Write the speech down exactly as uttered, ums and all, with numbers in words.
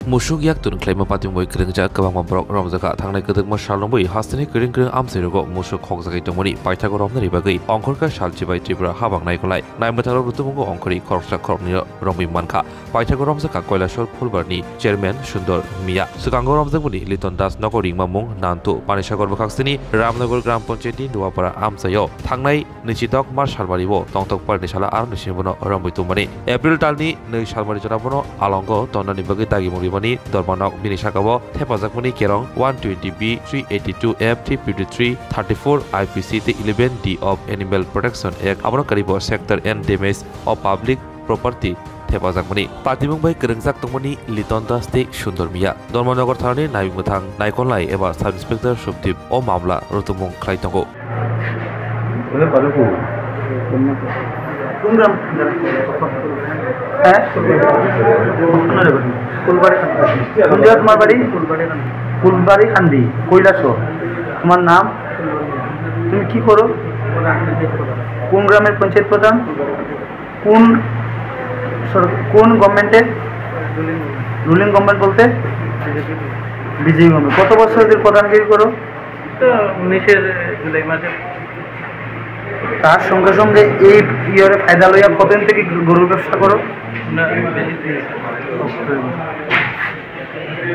Musuk yak tun khlaima patimwi kwrwngjak kwbangma borok romjakha. Thangnai kwdwkma sal romwi hasteni kwrwng kwrwng amchairogo musuk khokjagwi tongmani paithago romnani bagwi ongkhorkha sal chibai Tripura habang naikolai. Naimwthangno rutumungo ongkhorwi khoroksa khoroknwi romwi mankha. Paithago romjakha Kailasor Phulbarni chairman Sundor Miya. Swkango romjakmani Liton Das nogo ringmamung Nantu, Panisagar bwkhaksini Ramnagar Gram Panchayatni Nuapara amchaio. Thangnai nwichidok March salmario tongthok parni sala aroni sinibono romwi tongmani. April talni nwi salmari jorabono alongo tonnani bagwi dagimung rimani dormanok bini sakao thepajakmani kerong one twenty B, three eighty-two F, three fifty-three, thirty-four I P C tei eleven D of Animal Protection Act, abono kwrwibo Sector N damage of public property thepajakmani. Patimung bai kwrwngjak tongmani Liton Das tei Sundor Miya. Dharmanagar thanani naimwthang naikolnai eba Sub Inspector Subdip o mamla rutumung khlai tongo. Kum gram? He? Kundiya tomar bari? Kulbari Kandi, Kailasor. তোমার নাম? তুমি কি করো? কোন গ্রামের পঞ্চায়েত প্রধান? কোন সর-, কোন গভর্নমেন্টের? রুলিং গভর্নমেন্ট বলতে? BJP government. কত বছর ধরে প্রধানগিরি করো? তো উনিশের জুলাই মাসে। তার সঙ্গে সঙ্গে এই ইয়ের ফায়দা লইয়া কতদিন থেকে গরুর ব্যবসা করো? না, বেশি দিন।